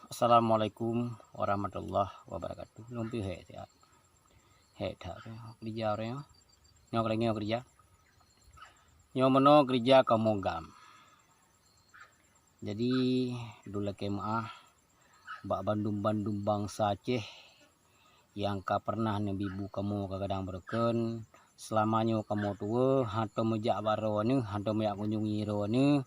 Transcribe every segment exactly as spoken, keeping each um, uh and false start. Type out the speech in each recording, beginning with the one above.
Assalamualaikum warahmatullahi wabarakatuh. Lôn pih hék siat. Hék that keureuja ureuëng nyoe. Nyoe ka lagée nyoe keureuja. Nyoe meunoe keureuja kamoe GAM. Jadi, lôn lakée meuáh bak bandum-bandum bansa Aceh nyang ka peureunah neubi bu kamoe ka gadang beureukeuen. Seulama nyoe kamoe tuwoe, han tom meujak bak droeneuh, han tom meujak kunjungi droeneuh.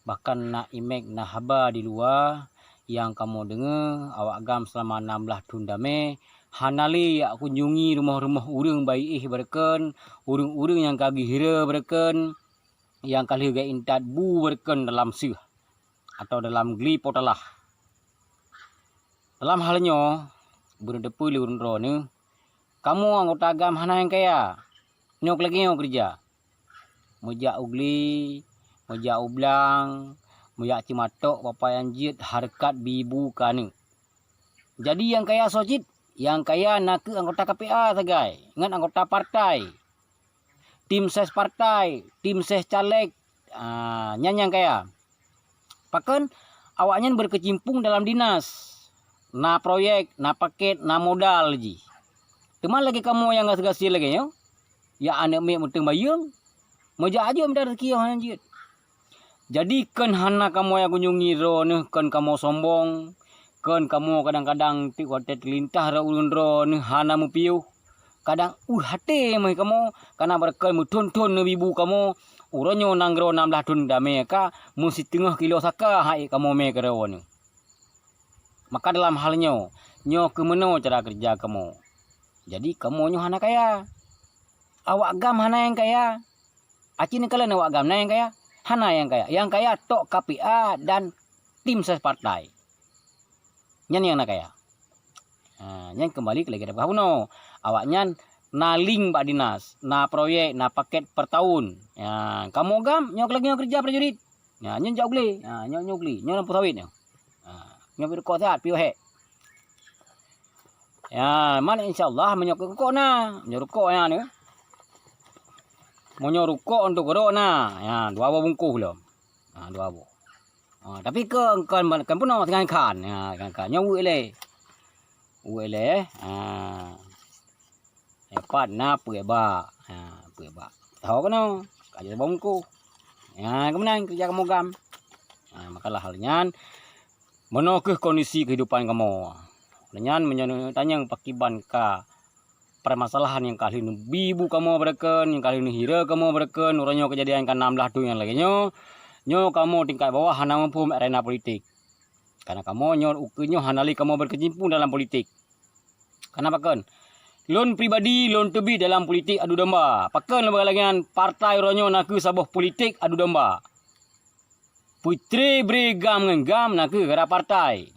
Bahkan na imek, na haba di luwa nyang kamoe deungoe, awak GAM seulama nam blaih thon damé hana lé jak kunjungi rumoh-rumoh ureuëng bak iéh beureukeuen, ureuëng-ureuëng nyang ka geuhira beureukeuen, nyang ka lheueh geuintat bu beureukeuen dalam seueh atau dalam gli potalah. Dalam hal nyoe, beuneuteupeu lé ureuëng droeneuh, kamoe anggota GAM hana nyang kaya. Nyoe lagée nyoe keureuja. Meujak u gli, meujak u blang, meujak ceumatok bapak nyang jeuet hareukat bi bu keu aneuëk. Jadi nyang kaya soe cit? Nyang kaya nakeuh anggota K P A sagai ngon anggota partai. Tim ses partai, tim ses caleg, ah, nyan nyang kaya. Pakon? Awaknyan beukeucimpung dalam dinas. Na proyek, na paket, na modal jih. Teuma lagée kamoe nyang gaséh-gaséh lagée nyoe, jak aneuëk miet mantong bayeue, meujak aja mita rezeki nyang jeuet. Jadi, kon hana kamoe jak kunjungi droeneuh, kon kamoe sombong, kon kamoe kadang-kadang tieb watée teulintah droe ureuëng droeneuh hana meupiôh. Kadang ueh até meuh kamoe, kana beureukeuen meuthon-thon neubi bu kamoe, uroe nyoe nanggroe nam blaih thon damé ka meusiteungoh kilo saka han ék kamoe mé keudroe nyoe. Maka dalam hal nyoe, nyoe keuh meunoe cara keureuja kamoe. Jadi, kamoe nyoe hana kaya. Awak GAM hana nyang kaya. Aci neukalon awak GAM na nyang kaya? Hana nyang kaya. Nyang kaya tok K P A dan tim ses partai. Nyan nyang na kaya. Ha, nyan keumbali keu lagée tapeugah bunoe. Awaknyan na link bak dinas, na proyek, na paket per tahun. Ha, kamoe GAM nyoe lagée nyoe keureuja prajurit. Ha, nyoe jak u glé. Ha, nyoe, nyoe u glé. Nyoe lampu sawét nyoe. Ha, nyoe pih rukok siat, piôh hék. Ya, man insya Allah meunyoe rukok na, meunyoe rukok na nyoe. Meunyoe rukok untuk keudroe na, ya, dua boh bungkôh lom. Ha, dua boh. Ha, tapi kon, kon, kon peunoh, singoh khan. Ha, singoh khan. Nyoe weuek lé. Weuek lé, ha. Nyoe pat na peuet bak. Ha, peuet bak. Tahu keunoe. Ka jeuet bungkôh. Ha, keumeunang keureuja kamoe GAM. Ha, maka lah hal nyan, meunoe keuh kondisi keuhidupan kamoe. Lé nyan meunyoe neutanyong pakiban ka permasalahan nyang ka lheueh neubi bu kamoe beureukeuen, nyang ka lheueh neuhira kamoe beureukeuen, uroe nyoe keujadian ka nam blaih thon nyang lagée nyoe, nyoe kamoe tingkat bawah hana muphom arena politik. Karena kamoe nyoe ukeue nyoe hana lé kamoe beukeucimpung dalam politik. Karena pakon? Lôn pribadi lôn teubiet dalam politik adu domba. Pakon lôn peugah lagée nyan? Partai uroe nyoe nakeuh saboh politik adu domba. Peutre bre GAM ngon GAM nakeuh gara partai.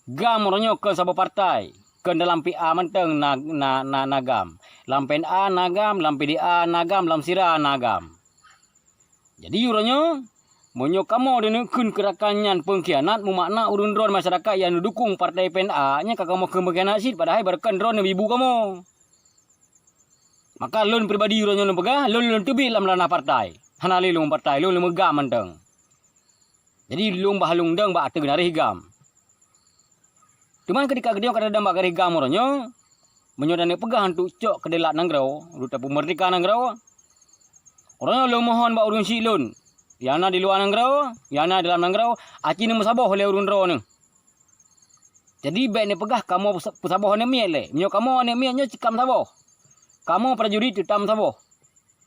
GAM uroe nyoe kon saboh partai, kon dalam P A mantong na, na, na, na GAM. Lam P N A na GAM, lam P D A na GAM, lam Sira na GAM. Jadi uroe nyoe, meunyoe kamoe deuneuh kheun keurakan nyan peungkhianat, meumakna ureuëng droe masyarakat nyang neudukong partai P N A, nyan ka kamoe kheun peungkhianat cit, padahai beureukan droe neubi bu kamoe. Maka lôn pribadi uroe nyoe lôn peugah, lôn, lôn teubiet lam ranah partai. Hana lé lôn partai, lôn leumeugam mantong. Jadi lôn bah lôn dong bak ateueh garéh GAM. Teuma keudika geutanyoe ka tadong bak garéh GAM uroe nyoe, meunyoe taneuk peugah untuk cok keudelat nanggroe, untuk tapeumeurdeka nanggroe, uroe nyoe lôn mohon bak ureuëng syiek lôn, nyang na di luwa nanggroe, nyang na di dalam nanggroe, aci neumeusaboh lé ureuëng droeneuh. Jadi bék neupeugah kamoe peusa-, peusaboh aneuk miet lé. Meunyoe kamoe aneuk miet nyoe cit ka meusaboh. Kamoe prajurit teutab meusaboh.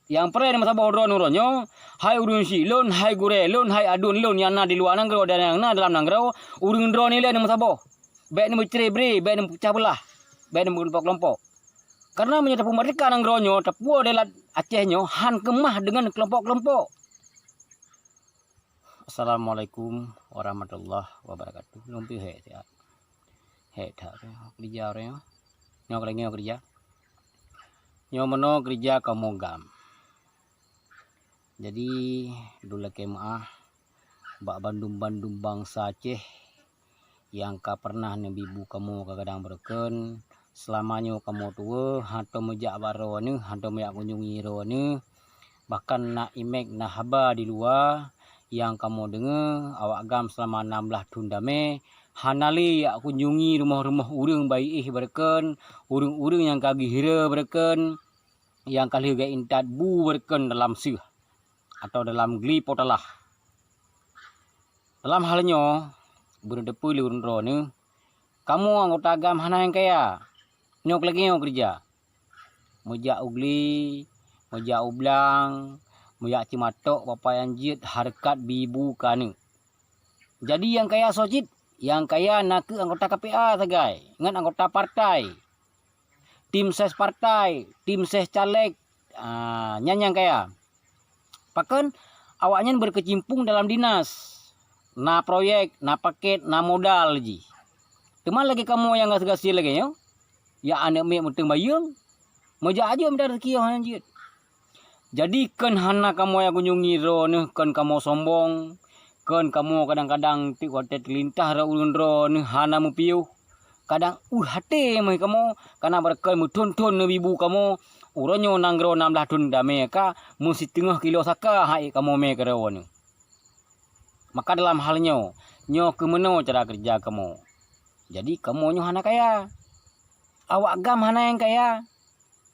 Nyang preh neumeusaboh droeneuh uroe nyoe, hai ureuëng syiek lôn, hai gurée lôn, hai aduen lôn nyang na di luwa nanggroe dan nyang na dalam nanggroe, ureuëng droeneuh ilée neumeusaboh. Bék neumeucre bre, bék neumeupeugah beulah, bék neumeukelompok-kelompok. Karena meunyoe tapeumeurdeka nanggroe nyoe, tapuwoe dalat Aceh nyoe han keumah deungon kelompok-kelompok. Assalamualaikum warahmatullahi wabarakatuh. Lôn pih hék siat. Hék that keureuja ureuëng nyoe. Nyoe ka lagée nyoe keureuja. Nyoe meunoe keureuja kamoe GAM. Jadi, lôn lakée meuáh bak bandum-bandum bansa Aceh nyang ka peureunah neubi bu kamoe ka gadang beureukeuen, seulama nyoe kamoe tuwoe, han tom meujak bak droeneuh, han tom meujak kunjungi droeneuh. Bahkan na imek, na haba di luwa nyang kamoe deungoe, awak GAM seulama nam blaih thon damé hana lé jak kunjungi rumoh-rumoh ureuëng bak iéh beureukeuen, ureuëng-ureuëng nyang ka geuhira beureukeuen, nyang ka lheueh geuintat bu beureukeuen dalam seueh atau dalam gli potalah. Dalam hal nyoe, beuneuteupeu lé ureuëng droeneueh, kamoe anggota GAM hana nyang kaya. Nyoe lagée nyoe keureuja. Meujak u gli, meujak u blang, meujak ceumatok bapak nyang jeuet hareukat bi bu keu aneuëk. Jadi nyang kaya soe cit? Nyang kaya nakeuh anggota K P A sagai ngon anggota partai. Tim ses partai, tim ses caleg, ah, nyan nyang kaya. Pakon? Awaknyan beukeucimpung dalam dinas. Na proyek, na paket, na modal jih. Teuma lagée kamoe nyang gasien-gasien lagée nyoe, jak aneuëk miet mantong bayeue, meujak ajoe mita rezeki nyang jeuet. Jadi, kon hana kamoe jak kunjungi droeneueh, kon kamoe sombong, kon kamoe kadang-kadang tieb watée teulintah droe ureuëng droeneueh hana meupiôh. Kadang ueh até meuh kamoe, kana beureukeuen meuthon-thon neubi bu kamoe, uroe nyoe nanggroe nam blaih thon damé ka, meusiteungoh kilo saka han ék kamoe mé keudroe neueh. Maka dalam hal nyoe, nyoe keuh meunoe cara keureuja kamoe. Jadi, kamoe nyoe hana kaya. Awak GAM hana nyang kaya.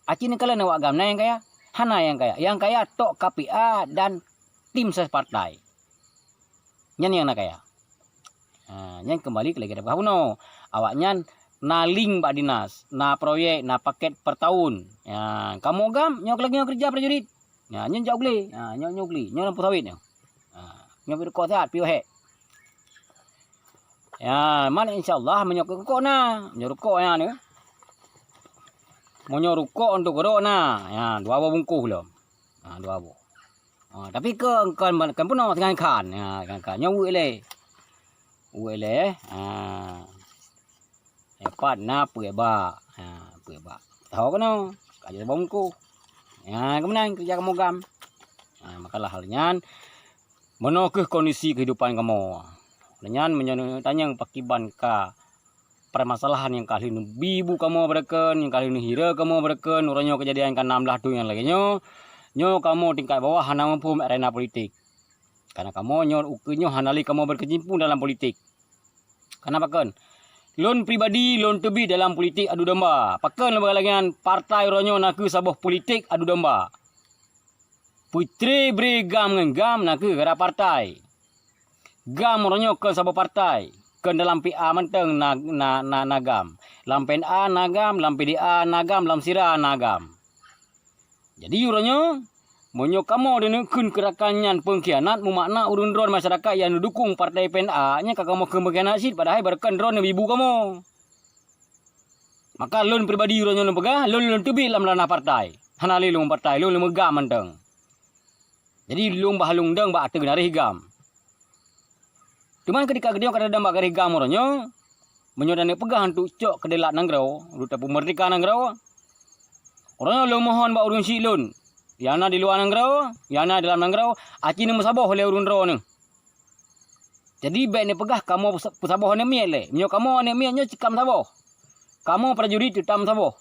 Aci neukalon awak GAM na nyang kaya? Hana nyang kaya. Nyang kaya tok K P A dan tim ses partai. Nyan nyang na kaya. Ha, nyan keumbali keu lagée tapeugah bunoe. Awaknyan na link bak dinas, na proyek, na paket per tahun. Ha, kamoe GAM, nyoe lagée nyoe keureuja prajurit. Ha, nyoe jak u glé. Ha, nyoe, nyoe u glé. Nyoe lampu sawét nyoe. Ha, nyoe pih rukok sihat, piôh hék. Ya, man insya Allah meunyoe rukok na, meunyoe rukok na ni. Meunyoe rukok untuk keudroe na, ya, dua boh bungkôh lom. Ha, dua boh. Ha, tapi ke, ke, ke peunoh singoh khan. Ya, singoh khan. Nyoe weuek lé. Weuek lé. Ha. Nyoe pat na peuet bak. Ha, peuet bak. Tahu keunoe. Ka jeuet bungkôh. Ya, keumeunang keureuja kamoe GAM. Ha, maka lah hal nyan, meunoe kheueh kondisi keuhidupan kamoe. Lé nyan meunyoe neutanyong pakiban ka permasalahan nyang ka lheueh neubi bu kamoe beureukeuen, nyang ka lheueh neuhira kamoe beureukeuen, uroe nyoe keujadian ka nam blaih thon nyang lagée nyoe, nyoe kamoe tingkat bawah hana muphom arena politik. Karena kamoe nyoe ukeue nyoe hana lé kamoe beukeucimpung dalam politik. Karena pakon? Lôn pribadi lôn teubiet dalam politik adu domba. Pakon lôn peugah lagée nyan? Partai uroe nyoe nakeuh saboh politik adu domba. Peucre bre GAM ngon GAM nakeuh gara partai. GAM uroe nyoe kon saboh partai, kon dalam P A mantong na, na, na, na GAM. Lam P N A na GAM, lam P D A na GAM, lam sira na GAM. Jadi uroe nyoe, meunyoe kamoe deuneuk kheun keurakan nyan peungkhianat, mumakna ureuëng droe masyarakat nyang neudukong partai P N A, nyan ka kamoe kheun peungkhianat cit, padahai beureukan droe neubi bu kamoe. Maka lôn pribadi uroe nyoe lôn peugah, lôn, lôn teubiet lam ranah partai. Hana lé lôn partai, lôn, lôn meugam mantong. Jadi lôn bah lôn dong bak ateueh garéh GAM. Teuma keudika geutanyoe ka tadong bak garéh GAM uroe nyoe, meunyoe taneuk peugah untuk cok keudeulat nanggroe, untuk tapeumeurdeka nanggroe, uroe nyoe lôn mohon bak ureuëng syiek lôn, nyang na di luwa nanggroe, nyang na di dalam nanggroe, aci neumeusaboh lé ureuëng droeneueh. Jadi bék neupeugah kamoe peusa-, peusaboh aneuëk miet lé. Meunyoe kamoe aneuëk miet nyoe cit ka meusaboh, kamoe prajurit teutab meusaboh.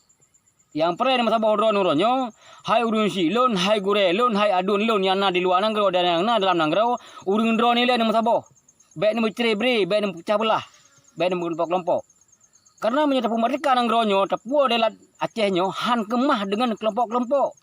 Nyang preh neumeusaboh droeneueh uroe nyoe, hai ureuëng syiek lôn, hai gurée lôn, hai aduen lôn nyang na di luwa nanggroe dan nyang na dalam nanggroe, ureuëng droeneueh ilée neumeusaboh. Bék neumeucre bre, bék neumeupeugah beulah, bék neumeukelompok-kelompok. Karena meunyoe tapeumeurdeka nanggroe nyoe, tapuwoe daulat Aceh nyoe, han keumah deungon kelompok-kelompok.